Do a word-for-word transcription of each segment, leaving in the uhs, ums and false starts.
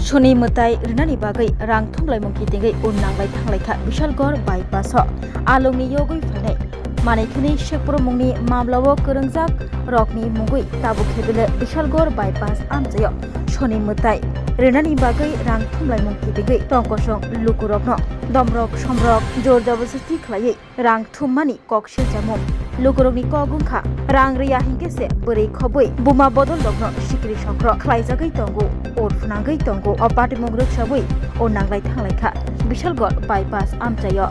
Soni mwtai rwnani bagwi rang thumlaimung kitingwi un nanglai thanglaikha Bishalgarh bypass o. Alongni yogwi phainai manwi khwnwi sekpromungni mamlao kwrwngjak rokni mungwi tabuk khe bele Bishalgarh bypass amchaio soni mwtai rwnani bagwi rang thumlaimung kitingwi tongkosong lukurokno domrok somrok jor jabardasti khlaiwi rang thummani kok silchamung. Lukurokni kok wngkha, rang riya hinkhe se bwrwi khobwi buma bodolrokno sikri sokro khlaijagwi tongo, ur phwnangwi tongo. O patimung rwksabwi o nanglai thanglaikha Bishalgarh bypass amchaio.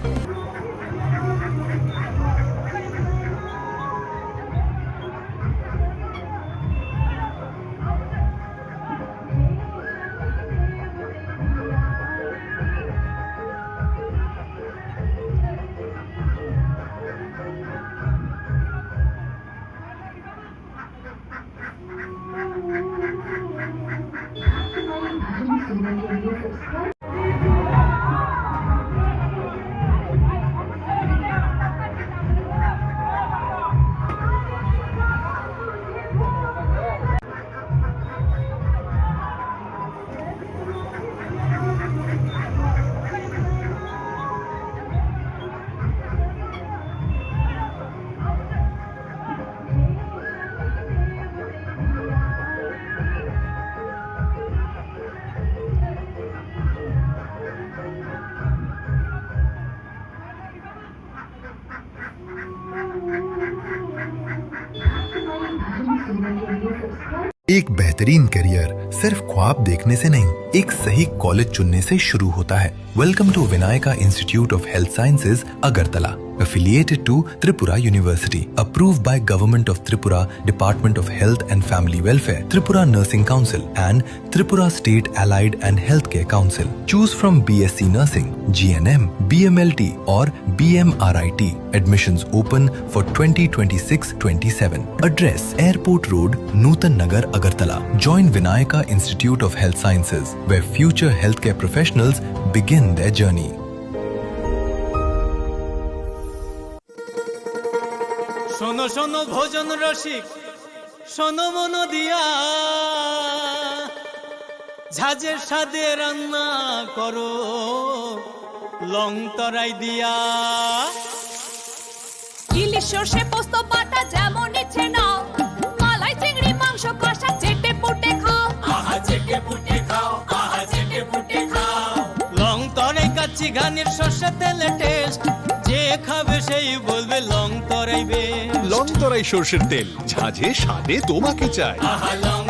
एक बेहतरीन करियर सिर्फ ख्वाब देखने से नहीं, एक सही कॉलेज चुनने से शुरू होता है। Welcome to Vinayaka Institute of Health Sciences, Agartala, affiliated to Tripura University, approved by Government of Tripura, Department of Health and Family Welfare, Tripura Nursing Council and Tripura State Allied and Healthcare Council. Choose from B S C Nursing, G N M, B M L T or B M R I T. Admissions open for twenty twenty-six twenty-seven. Address: Airport Road, Nutan Nagar, Agartala. Join Vinayaka Institute of Health Sciences, where future healthcare professionals begin their journey. শোনো শোনো ভোজন রসিক, শোনো মন দিয়া, ঝাঁঝের স্বাদে রান্না করো লং তরাই দিয়া। ইলিশ সর্ষে পোস্ত বাটা যেমন ইচ্ছে নাও, মালাই চিংড়ি মাংস কষা চেটে পুটে খাও। আহা চেটে পুটে খাও, আহা চেটে পুটে খাও। লং তরাই কাচ্চি ঘানির সর্ষে তেলে টেস্ট, যে খাবে সেই বলবে লং তরাই বেস্ট। লং তরাই সর্ষের তেল, ঝাঁঝে স্বাদে তোমাকে চাই। আহা লং